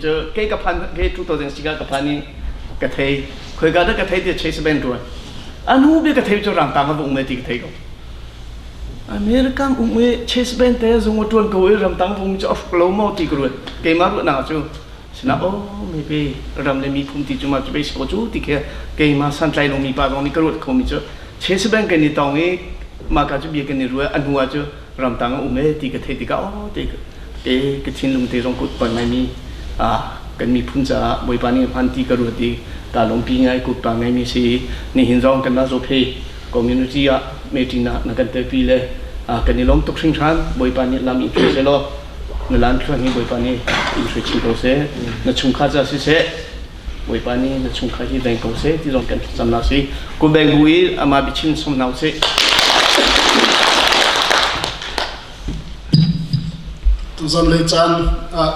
Cu kei ka phan kei 2006 ah ka phan i ka thei. Khoika dah ka thei ti Chase Bank ruan. Anu bia ka thei cu rangtang a vung me ti ka thei ko. American um i Chase Bank te zung a tuan ko i ramtang vung cu a hruk lo maw ti ka ruat. Keimah ruahnak cu sinah oh maybe ram le miphun ti cu ma cu basic ko cu ti khi keimah santlai lomi pa zong nih ka ruat khomi cu Chase Bank kan i tong i mah ka cu bia kan i ruah a hnu ah cu ramtang a um e ti ka theih tikah oh ti te ka thinlung te zong kut pon ngaimi kan miphun caah Bawipa nih hman ti ka ruat i ka lawmpi ngai kut pa ngaimi si nihin zong kan mah Zophe community ah meeting ah na kan telpi le kan i lawm tuk hringhran. Bawipa nih lam in hruai seh law na lam thluan hi Bawipa nih in hruai chin ko seh. Na chungkhar ca siseh Bawipa nih na chungkhar hi veng ko seh ti zong kan thlacamnak si. Ku beng bu i amah biachim som hna usih. Tuzan lei caan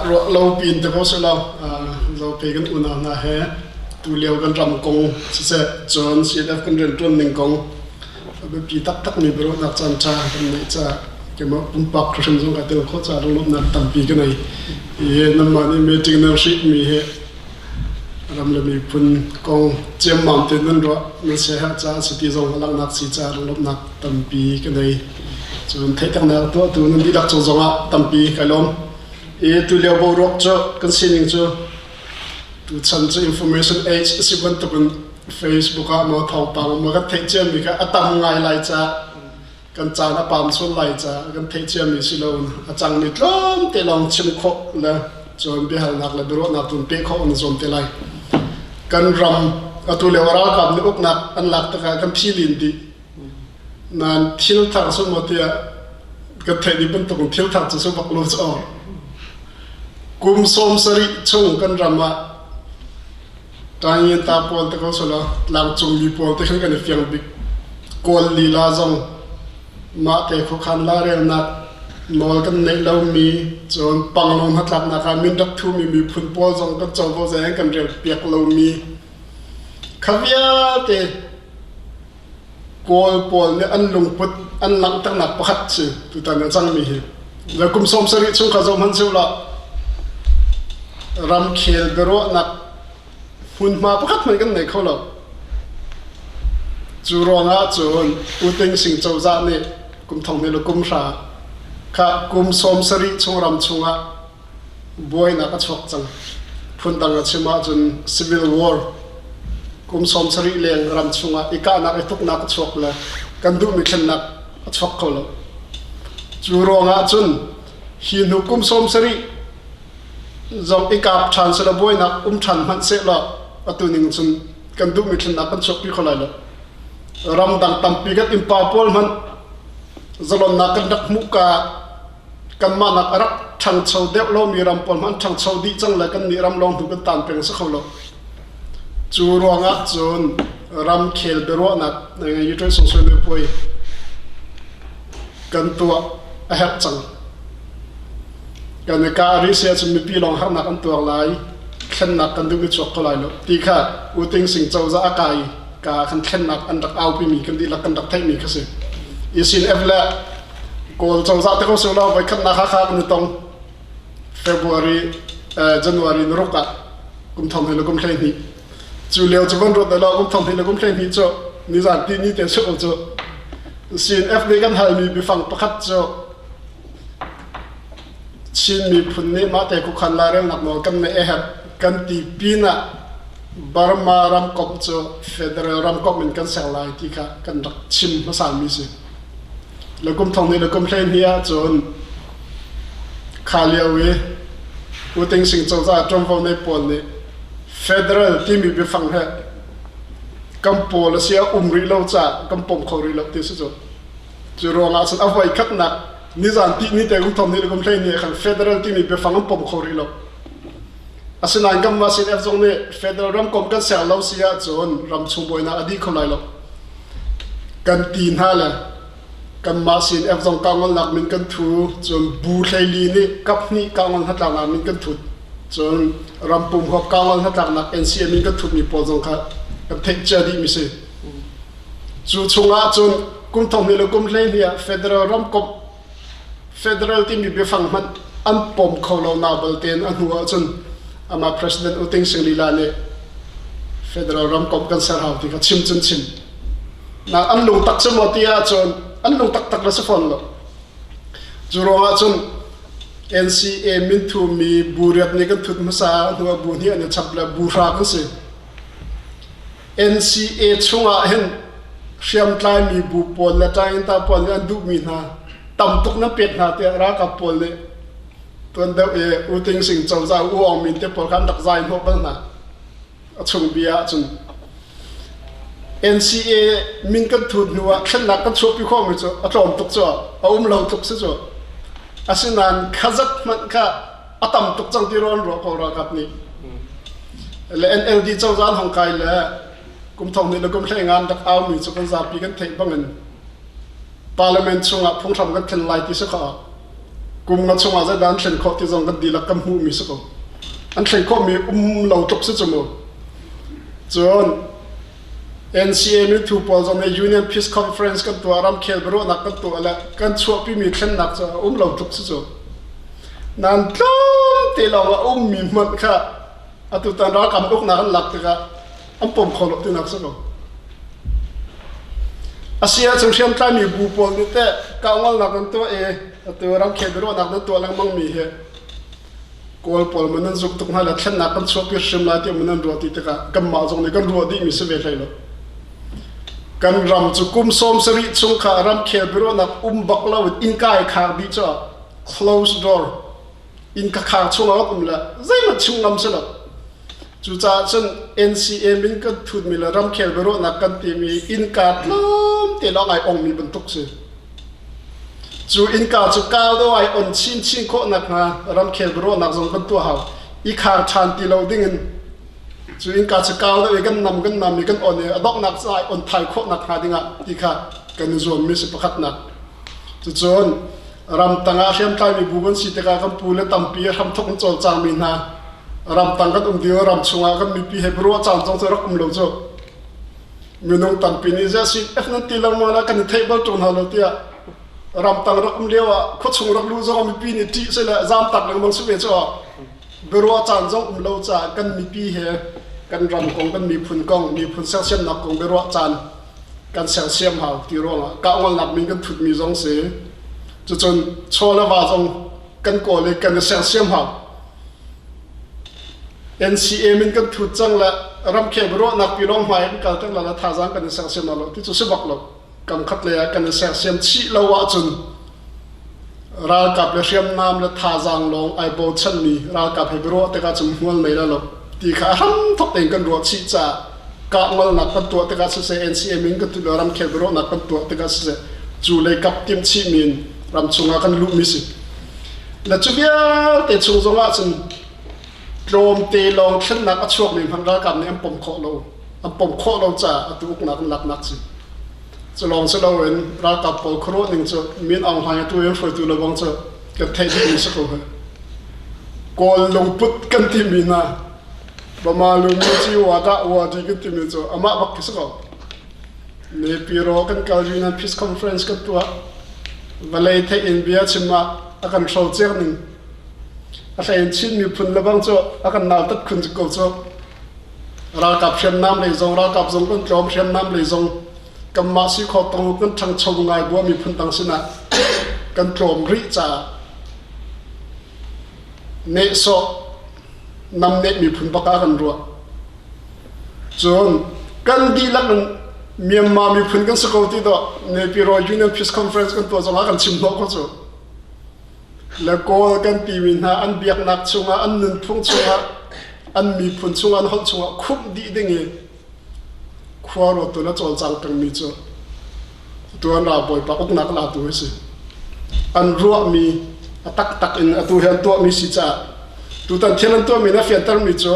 ruah lo pin te ko seh law Zope kan unau hna he tu lio kan ram kong siseh cun CNF kan rianṭuan ning kong a biapi taktak mi biaruahnak caan ṭha kan neih caah keimah pumpak hrim zong ka tel khawh caah lunglawmhnak tampi ka nei. Hi nanmah nih meeting nan hrihmi hi ram le miphun kong ciammam tein nan ruah nan siaherh caah a si ti zong a langhnak si caah lunglawmhnak tampi ka nei. Cun theihternak tuahtu nan dihlak cung zongah tampi kai lawm. I tulio boruak cu kan sining cu tuchan cu information age a si bantukin Facebook ah maw thawngpang maw kan theih ciami kha a tam ngai lai caah kan caan a pam sual lai caah kan theih ciami si lo a cangmi tlawmte lawng chim khawh le cun biahalnak le biaruahnak tun peh khawh an zuam te lai. Kan ram atu lio ralkap nih uknak an lak tikah kan philin dih. Nan thil thar su maw tiah kan theih dih bantuk in thil thar cu su bak lo cu Kum 70 chung kan ram ah Tangyin ta pawl te ko selaw tlangcung mi pawl te khan kan i fiang bik. Kawl lila zong mah te khuakhan lairelnak nawl kan neih lomi cun Panglong hnatlaknak ah min rak thumi miphun pawl zong kan covo zei kan rel piak lomi kha vialte Kawl pawl nih an lungput an langhternak pakhat si tutan a cangmi hi. Le kum 70 chung kha zoh hmanh sih law ramkhel biaruahnak hmunhma pakhat hmanh kan nei kho lo. Cu ruangah cun U Ting Sing cozah nih kum thong hnih le kum hra kha kum 70 chung ram chungah buainak a chuak cang. Phundang a chim ahcun civil war kum 70 leng ram chungah i kahnak i tuknak a chuak le kan duhmi thlennak a chuak kho lo. Cu ruangah cun hi hnu kum 70 zong i kap ṭhan selaw buainak um ṭhan hmanh sehlaw atu ning cun kan duhmi thlennak kan chuakpi kho lai lo. Ramdang tampi kan innpa pawl hmanh zalonnak kan rak hmuh ka kanmah nak a rak ṭhangcho deuh lomi ram pawl hmanh ṭhangcho dih cang le kan nih ram lawng tu kan tan peng si kho lo. Cu ruangah cun ramkhel biaruahnak Ukraine sungsoi puai kan tuah a herh cang. Kan i kah rih si ahcun mipi lawng harnak an tuar lai, thlennak kan duh i chuak kho lai lo ti kha U Ting Sing cozah a kai ka kan thlennak an rak aupimi kan dihlak kan rak theihmi kha si. ECNF le Kawl cozah te ko si law voikhatnak Hakha kan i tong. February January ni ruk ah kum thong hnih le kum 12. Cu lio cu van ruat law kum thong hnih le kum 12 cu nizan ti ni te cu cu CNF nih kan halmi biafang pakhat cu Chin miphun nih mah te khuakhan lairelnak nawl kan neih a herh kan ti pinah Burma ramkomh cu federal ramkomh in kan ser lai ti kha kan rak chim hmasami si. Le kum thong hnih le kum 12 ahcun kha lio i U Ting Sing cozah ṭuanvo nei pawl nih federal timi biafang he kan pawl a si a um rih lo caah kan pom kho rih lo ti si cu. Cu ruangah cun a voi khatnak nizan ti ni te kum thong hnih le kum 12 khan federal timi biafang an pom kho rih lo. Asinain kanmah CNF zong nih federal ramkomh kan ser lo si ahcun ramchung buainak a dih kho lai lo. Kan ti hna le kanmah CNF zong kahngolnak min kan thu, cun bu 14 nih kaphnih kahngol hnatlaknak min kan thut, cun rampum huap kahngol hnatlaknak NCA min kan thutmi pawl zong kha kan theih cia dihmi si. Cu chungah cun kum thong hnih le kum 12 ah federal ramkomh federal timi biafang hmanh an pom kho lo na balte in a hnu ahcun. Amah President U Ting Sing lila nih federal ramkomh kan ser hau ti kha chim cun chim. Na an lung tak cu maw ti ahcun an lung taktak le si fawn lo. Cu ruangah cun NCA minthu mi bu riat nih kan thut hmasa hnu ah bu hnih an i chap le bu hra kan si. NCA chungah hin hriamtlai mi bu pawl le ṭainta pawl nih an duhmi hna tam tuk nan pek hna tiah ralkap pawl nih tuan deuh i U Ting Sing cozah U Aung Min te pawl kha an rak zai hnawh bal hna. A chung bia ahcun NCA min kan thut hnu ah thlennak kan chuahpi khawhmi cu a tlawm tuk cu a um lo tuk si cu. Asinain khazat hmanh kha a tam tuk cang ti rawn ruah ko ralkap nih. Le NLD cozah an hong kai le kum thong hnih le kum hlei ngan rak aumi cu kan zapi kan theih bangin parliament chungah phunghram kan thlen lai ti si kha kum nga chungah zeidah an thlen khawh ti zong kan dihlak kan hmuhmi si ko. An thlen khawhmi um lo tluk si cu mu. Cun NCA mithu pawl zong nih Union Peace Conference kan tuah ramkhel biaruahnak kan tuah le kan chuahpimi thlennak cu a um lo tluk si cu. Nan tlawmte lawng a ummi hmanh kha atutan ralkap uknak an lak tikah an pom kho lo tinak si ko. A si ahcun hriamtlaimi bu pawl nih teh kahngolnak an tuah i atu ramkhel biaruahnak nan tuah lengmangmi hi Kawl pawl man nan zuk tuk hna le thlennak kan chuahpi hrim lai tiah man an ruah ti tikah kanmah zong nih kan ruah dihmi si ve hlei lo. Kan ram cu kum 70 chung kha ramkhel biaruahnak um bak lo in innka i khar dih cu closed door innka khar chung ah um le zeihmanh chim ngam si lo. Cucaah cun NCA min kan thutmi le ramkhel biaruahnak kan timi innka tlawmte lawng ai ongmi bantuk si. Cu innka cu kau deuh ai on chinchin khawh nakhnga ramkhel biaruahnak zong kan tuah hau. I khar ṭhan ti lo dingin cu innka cu kau deuh i kan nam kan nam i kan on i a donghnak cu ai on thai khawh nakhnga dingah ti kha kan i zuammi si pakhatnak. Cucun ramtang ah hriamtlaimi bu kan si tikah kan pu le tampi hramthok an cawlcangmi hna ramtang kan um ding ram chungah kan mipi he biaruah caan zong cu rak um lo cu. Minung tampi nih ziah nan ti lengmang la kan i theih bal ṭung hna lo tiah ramtang rak um lio ah khuachung rak luh zong mipi nih ṭih sile zaamtak lengmang si ve cu biaruah caan zong um lo caah kan mipi he kan ram kong kan miphun kong miphun sersiamnak kong biaruah caan kan sersiam hau ti ruangah kahngolnak min kan thutmi zong si cucun chaw le va zong kan kawl i kan i sersiam hau NCA min kan thut cang le ramkhel biaruahnak pi lawng hmai kan kal teng la thazaang kan i sersiam lo ti cu si bak lo kam khat lei ah kan i sersiam chih lo ahcun ralkap le hriamnam le thazaang lawng ai bochanmi ralkap he biaruah tikah cun hmual nei la lo ti kha a hram thok tein kan ruah chih caah kahngolnak kan tuah tikah siseh NCA min kan tuah le ramkhel biaruahnak kan tuah tikah siseh cu lei kap timh chih mi in ram chungah kan luhmi si le cu vialte chung zongah cun tlawmte lawng thlennak a chuakmi hmanh ralkap nih an pom khawh lo an pom khawh lo caah atu uknak an laknak si cu lawng si loin ralkap pawl khuaruah ning cu Min Aung Hlaing atu in hruaitu le bang cu kan theih dihmi si ko hi kawl lungput kan timi hna Bama lungmu ci wa dah wa di kan timi cu amah bak khi si ko Naypyidaw kan kal Union Peace Conference kan tuah vawlei theih in bia chim ah a kan hrocer ning a hlei in Chin miphun le bang cu a kan nautat khun ko cu ralkap hriamnam lei zong ralkap zong kan tlawm hriamnam lei zong kanmah si kho tong kan ṭhangcho ngai bua miphun dang sinah kan tlawm rih caah nehsawh namneh miphun bak ah kan ruah. Cun kan dihlak in Myanmar miphun kan si ko ti dawh Naypyidaw Union Peace Conference kan tuah zongah kan chim hnawh ko cu. Le Kawl kan timi hna an biaknak chungah an nunphung chungah an miphun chungah an holh chungah khumh dih ding i khua ruattu le cawlcang pengmi cu tuan ralbawipa uknak latu a si. An ruahmi a taktak in atu hi an tuahmi si caah tutan thil an tuahmi na fiantermi cu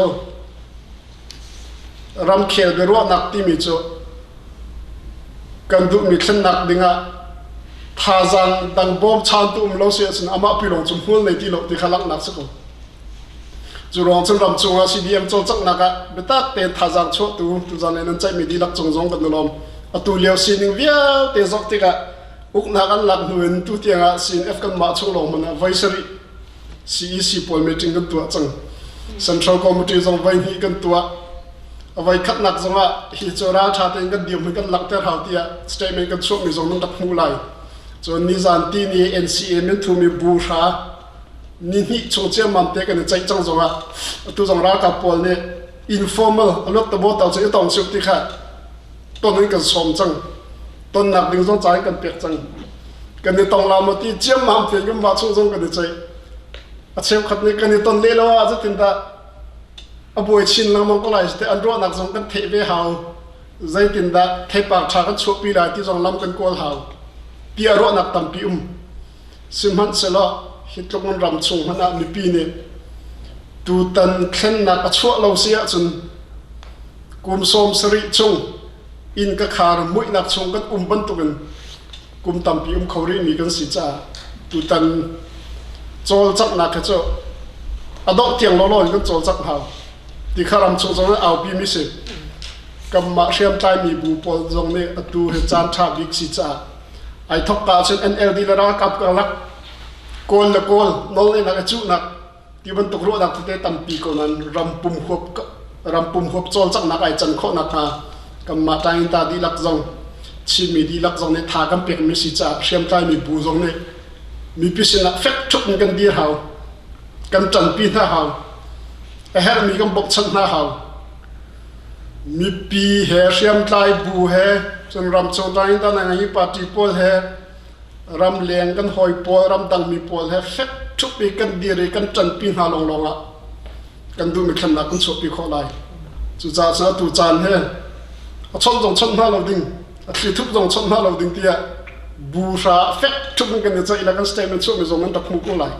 ramkhel biaruahnak timi cu kan duhmi thlennak dingah thazaang dang bawmchantu um lo si ahcun amah pi lawng cu hmual nei ti lo ti kha langhnak si ko. Cu ruang cun ram chungah CDM cawlcanghnak ah biatak tein thazaang chuahtu tuzan in an ceihmi dihlak cung zong kan i lawm. Atu lio sining vialte zoh tikah uknak an lak hnu in tu tiangah CNF kanmah chung lawng hmanh ah voi sarih CEC pawl meeting kan tuah cang. Central Committee zong voi hnih kan tuah. A voi khatnak zongah hi cu ralṭha tein kan dirhmun kan langhter hau tiah statement kan chuahmi zong nan rak hmuh lai. Cun nizan ti ni NCA minthumi bu hra ni hnih chung ciammam te kan i ceih cang zongah atu zong ralkap pawl nih informal a luat tabo tal cu i tong siu ti kha ton in kan sawm cang. Tonnak ding zong ca in kan pek cang. Kan i tong la maw ti ciammam tein kan mah chung zong kan i ceih. A cheukhat nih kan i ton leh lo ah zeitindah a buai chin lengmang ko lai te an ruahnak zong kan theih ve hau. Zeitindah theipar ṭha kan chuahpi lai ti zong lam kan kawl hau. Ti a ruahnak tampi um. Sihmanhsehlaw hi tluk in ram chung hmanh ah mipi nih tutan thlennak a chuah lo si ahcun kum 70 chung inn ka khar muihnak chung kan um bantukin kum tampi um kho rihmi kan si caah tutan cawlcanghnak hi cu a dongh tiang lawlaw in kan cawlcangh hau ti kha ram chung zong aupi mi si. Kanmah hriamtlaimi bu pawl zong nih atu hi caan ṭha bik si caah ai thok ka ahcun NLD le ralkap karlak Kawl le Kawl nawlngeihnak i cuhnak ti bantuk ruahnak tete tampi ko nain ram pum huap ram pum huap cawlcanghnak ai can khawh nakhnga kanmah Tainta dihlak zong Chinmi dihlak zong nih tha kan pekmi si caah hriamtlaimi bu zong nih mipi sinah fek ṭhup in kan dir hau, kan ṭanpi hna hau, a herhmi kan bawmhchanh hna hau. Mipi he hriamtlai bu he cun ramchung Tainta ngai party pawl he ramleng kan hawi pawl ramdangmi pawl he fek ṭhup i kan dir i kan ṭanpi hna lawnglawng ah kan duhmi thlennak kan chuahpi khawh lai. Cucaah cun atu caan hi a chawnh zong chawnh hna lo ding, a thlithup zong chawnh hna lo ding tiah bu hra fek ṭhup in kan i ceih le kan statement chuahmi zong nan rak hmuh ko lai.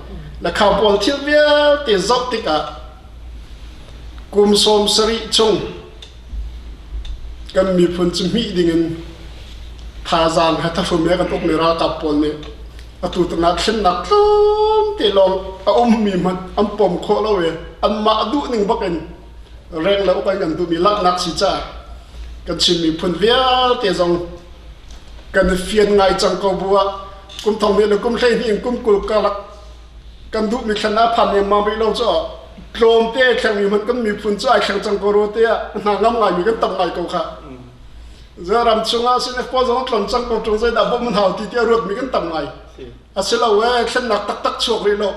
Le kha pawl thil vialte zoh tikah kum 70 chung Kan miphun cu hmih dingin thazaang he thahrum he kan ukmi ralkap pawl nih atu tan ah thlennak tlawmte lawng a ummi hmanh an pom khawh lo i anmah duhning bak in reng le uk an kan duhmi langhnak si caah kan Chin miphun vialte zong kan i fian ngai cang ko bu ah kum thong hnih le kum 12 in kum 20 karlak kan duhmi thlen ah phan lengmang rih lo cu tlawmte ai thlengmi hmanh kan miphun cu ai thleng cang ko rua tiah hna ngam ngaimi kan tam ngai ko kha. Ram chungah sin pawl zong tlon cang ko ṭung zeidah bawmh an hau ti tiah ruatmi kan tam ngai. Asilo e thlennak taktak chuak rih lo.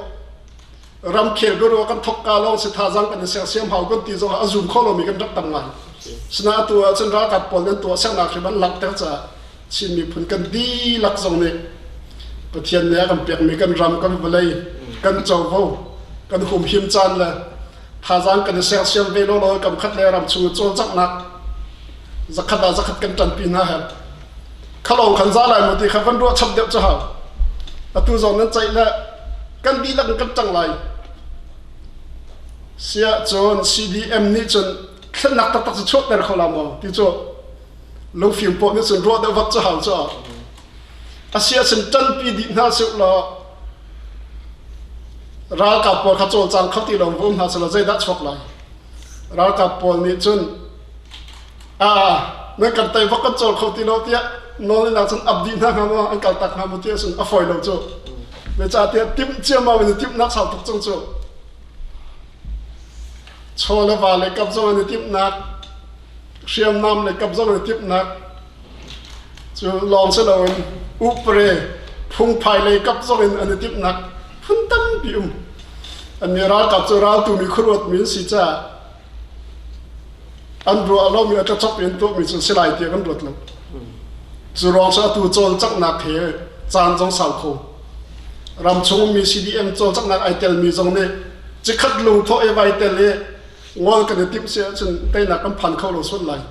Ramkhel ka rua kan thok ka lawng si thazang kan i sersiam hau kan ti zong a zum kho lomi kan rak tam ngai. Sina atu ah cun ralkap pawl nan tuah sernak hrim an langhter caah Chin miphun kan dihlak zong nih Pathian nih a kan pekmi kan ram kan vawlei kan covo kan humhim caan le thazaang kan i sersiam ve lawlaw kam khat le ram chung i cawlcanghnak zakhat ah zakhat kan ṭanpi hna he khalong khan za lai mu ti kha van ruah chap deuh cu hau atu zong nan ceih le kan dihlak in kan ṭang lai siah cun CDM nih cun thlennak taktak cu chuahter kho la maw ti cu lungfim pawl nih cun ruah deuh vak cu hau cu a si ahcun ṭanpi dih hna sih law ralkap pawl kha cawlcang kho ti lo va um hna selaw zeidah chuak lai? Ralkap pawl nih cun a nan kan tei vak kan cawl kho ti lo tiah nawl in cun ap dih hna hnga maw an kaltak hna maw ti ahcun a fawi lo cu. Zeicahtiah timh ciammam in timhnak sau tuk cang cu. Chaw le va le kap zong an i timhnak hriamnam le kap zong in timhnak cu lawng si loin upre phungphai lei kap zong in an i timhnak phun tampi um. Annih ralkap cu raltu mi khuaruatmi an si caah an ruah lomi a tlachop in tuahmi cu si lai tiah kan ruat lo. Cu ruang cu atu cawlcanghnak he caan zong sau kho. Ramchung mi CDM cawlcanghnak ai telmi zong nih cikhat lungthawh i vai tel i ngol kan i timh si ahcun teinak kan phan kho lo sual lai.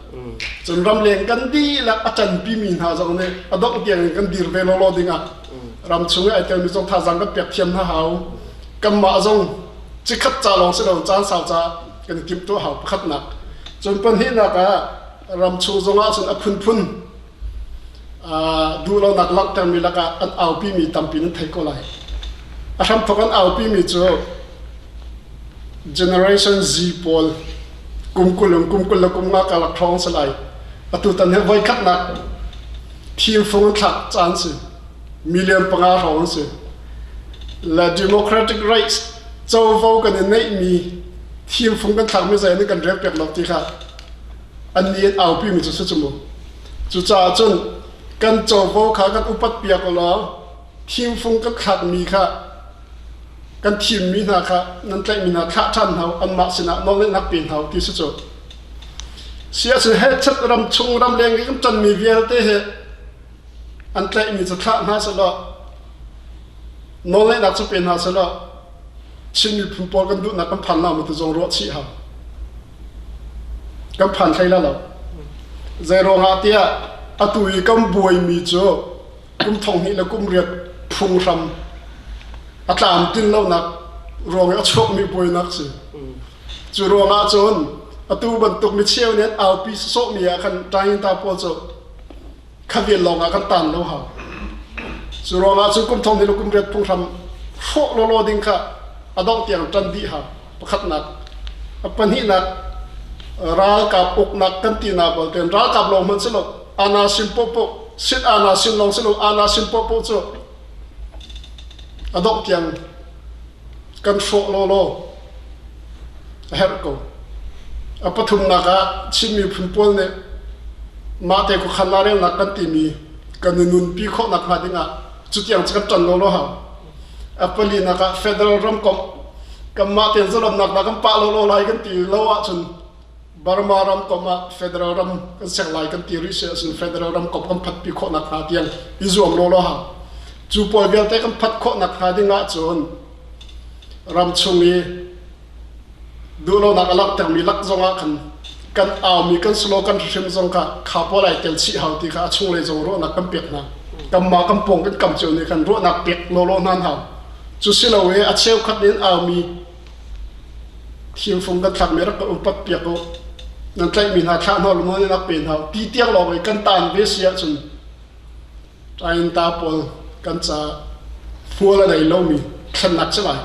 Cun ramleng kan dihlak a ṭanpimi hna zong nih a dongh tiang in kan dir ve lawlaw dingah ramchung i ai telmi zong thazaang kan pek thiam hna hau. Kanmah zong cikhat ca lawng si lo caan sau ca kan i timhtuah hau pakhatnak. Cun pahnihnak ah ramchung zong ah cun a phunphun duhlonak langhtermi lakah an aupimi tampi nan thei ko lai. A hramthawk an aupimi cu Generation Z pawl kum 20 in kum 25 karlak hrawng si lai. Atutan hi voikhatnak thimfung an thlak caan si. Million panga hrawng an si. Le democratic rights covo kan i neihmi. Thimfung kan thlakmi zei nih kan rel piak lo ti kha an nih an aupi mi cu si cu mu. Cucaah cun kan covo kha kan upat piak law thimfung kan thlakmi kha kan thimmi hna kha nan tlaihmi hna thlah ṭhan hna anmah sinah nawlngeihnak pe hna ti si cu. Si ahcun hechet ram chung ramleng i kan ṭanmi vialte hi an tlaihmi cu thlah hna sehlaw nawlngeihnak cu pe hna sehlaw Chin miphun pawl kan duhnak kan phan la maw ti zong ruah chih hau. Kan phan hlei la lo. Zei ruangah tiah atu i kan buaimi cu kum 20 le kum riat phunghram a tlamtlin lonak ruang i a chuakmi buainak si. Cu ruangah cun atu bantuk micheu nih an aupi sawhmi ah khan ṭainta pawl cu kha vial lawngah kan taan lo hau. Cu ruangah cun kum thong hnih le kum riat phunghram hrawh lawlaw ding kha a dongh tiang ṭan dih hau. Pakhatnak. A pahnihnak ralkap uknak kan tinak balte ralkap lawng hmanh si lo ana sim popo sit ana sim lawng si lo ana sim popo cu a dongh tiang kan hrawh lawlaw a herh ko. A pathumnak ah Chin miphun pawl nih mahte khuakhan lairelnak kan timi kan i nunpi khawhnak hnga dingah cutiang cu kan ṭan lawlaw hau. A palinak ah federal ramkomh kanmah tein zalonnak dah kan pah lawlaw lai kan ti lo ahcun Burma ramkomh ah federal ram kan ser lai kan ti rih si ahcun federal ramkomh kan phatpi khawhnak hnga tiang i zuam lawlaw hau. Cu pawl vialte kan phat khawhnak hnga ding ahcun ramchung i duhlonak a langhtermi lak zongah khan kan aumi kan slogan hrim zong kha kha pawl ai tel chih hau ti kha a chunglei zong ruahnak kan pek hna. Kanmah kan pawng kan kam cio nih khan ruahnak pek lawlaw hna hau. Cu si lo i a cheukhat nih an aumi thimfung kan thlakmi rak kan upat piak u. Nan tlaihmi hna thlah hna law nan rak pe hna ti tiang lawng i kan taan ve si ahcun ṭainta pawl kan ca hmual a nei lomi thlennak si lai.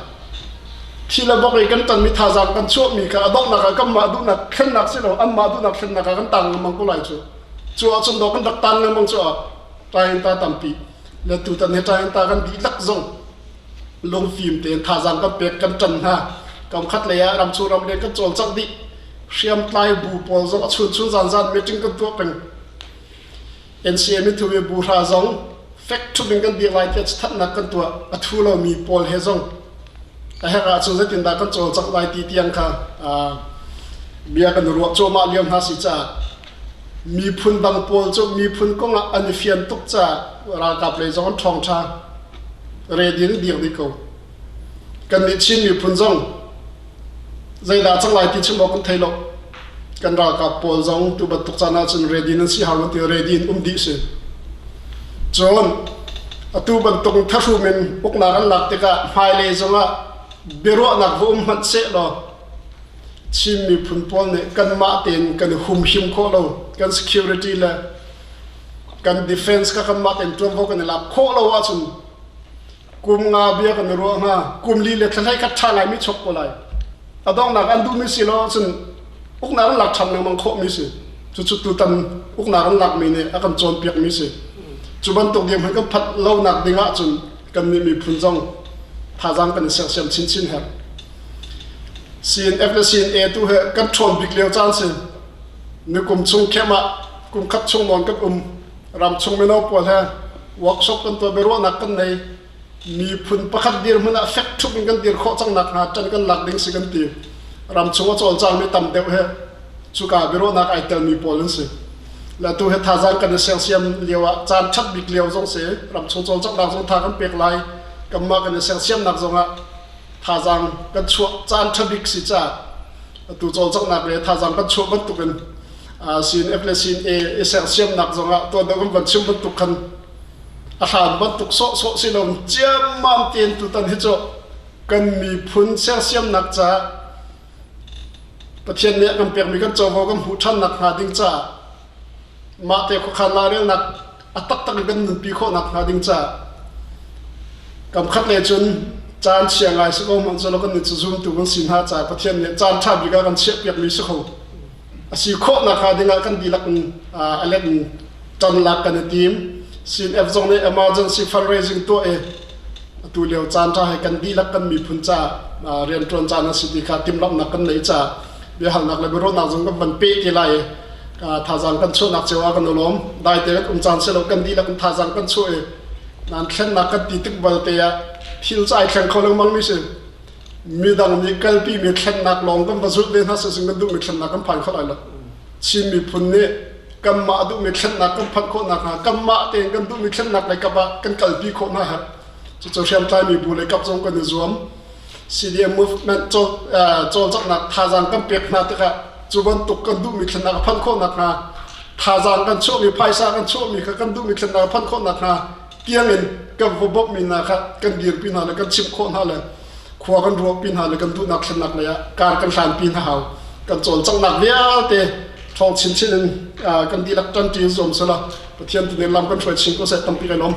Thi le bok i kan ṭanmi thazaang kan chuahmi kha a donghnak ah kanmah duhnak thlennak si lo anmah duhnak thlennak ah kan tang lengmang ko lai cu. Cu ahcun dawh kan rak tan lengmang cu ah ṭainta tampi le tutan hi ṭainta kan dihlak zong lungfim tein thazaang kan pek kan ṭan hna. Kam khat lei ah ramchung ramleng kan cawlcangh dih. Hriamtlai bu pawl zong a chunchun zanzan meeting kan tuah peng. NCA mithu i buhra zong fek ṭhup in kan dir lai tiah thatnak kan tuah. A thu lomi pawl he zong a herh ahcun zeitindah kan cawlcangh lai ti tiang kha bia kan ruah cuahmah lio hna si caah miphun dang pawl cu miphun kong ah an i fian tuk caah ralkap lei zong an ṭhawng ṭha. Ready in dir dih ko. Kannih Chin miphun zong zeidah cang lai ti chim awk kan thei lo. Kan ralkap pawl zong tu bantuk caan ahcun ready nan si hau lo ti ready in um dih si. Cun atu bantuk thahrum in uknak an lak tikah hmailei zongah biaruahnak va um hmanh seh law Chin miphun pawl nih kanmah tein kan i humhim khawh lo kan security le kan defense kha kanmah tein ṭuanvo kan i lak khawh lo ahcun kum nga bia kan i ruah hnga kum li le thla hlei khat ṭha ngaimi chok ko lai a donghnak an duhmi si lo ahcun uknak an lak ṭhan lengmang khawhmi si cucu tutan uknak an lakmi nih a kan cawnpiakmi si cu bantuk dirhmun kan phanh lonak ding ahcun kannih miphun zong thazaang kan i sersiam chinchin herh CNF le CNA tu he kan ṭhawn bik lio caan si Nikum chung khem ah kum khat chung nawn kan um. Ramchung mino pawl he workshop kan tuah biaruahnak kan nei. Miphun pakhat dirhmun ah fek ṭhup in kan dir khawh cang nak hnga ṭan kan lak ding si kan ti. Ramchung a cawlcangmi tam deuh he cuka biaruahnak ai telmi pawl an si. Le tu he thazaang kan i sersiam lio ah caan ṭhat bik lio zong si. Ramchung cawlcanghnak zong tha kan pek lai. Kanmah kan i sersiamnak zong ah thazaang kan chuah caan ṭha bik si caah atu cawlcanghnak le thazaang kan chuah bantukin CNF le CNA i sersiamnak zongah tuan deuh kan van chim bantuk khan a hlan bantuk sawhsawh si lo ciammam tein tutan hi cu kan miphun sersiamnak caah Pathian nih a kan pekmi kan covo kan hmuh ṭhannak hnga ding caah mahte khuakhan lairelnak a taktak in kan nunpi khawhnak hnga ding caah kamkhat le cun caan chia ngai si ko hmanh selaw kan nih cu zumtu kan si hna caah Pathian nih caan ṭha bik ah kan chiahpiakmi si kho a si khawhnak hnga ding ah kan dihlak in a let in ṭan lak kan i tim CNF zong nih emergency fundraising tuah i. Atu lio caan ṭha he kan dihlak kan miphun ca rianṭuan caan a si ti kha timhlamhnak kan neih caah biahalnak le biaruahnak zong kan van peh te lai i thazaang kan chuahnak cio ah kan i lawm. Dai te kan um caan si lo kan dihlak in thazaang kan chuah i nan thlennak kan ti tik balte ah thil cu ai thleng kho lengmang mi si. Midang nih kalpi mi thlennak lawng kan va zulh ve hna sising kan duhmi thlennak kan phan kho lai lo. Chin miphun nih kanmah duhmi thlennak kan phanh khawh nakhnga kanmah tein kan duhmi thlennak lei kap ah kan kalpi khawh hna herh. Cucu hriamtlaimi bu lei kap zong kan i zuam. CDM movement cawlcanghnak thazaang kan pek hna tikah cu bantuk kan duhmi thlennak a phanh khawh nakhnga thazaang kan chuahmi phaisa kan chuahmi kha kan duhmi thlennak a phanh khawh nakhnga tiangin kan va bawmhmi hna kha kan dirpi hna le kan chimh khawh hna le khua kan ruahpi hna le kan duhnak thlennak lei ah kar kan hlanpi hna hau. Kan cawlcanghnak vialte ṭhawng chinchin in kan dihlak ṭanṭi zuam sela Pathian tu nih lam kan hruai chin ko seh tampi kai lawm.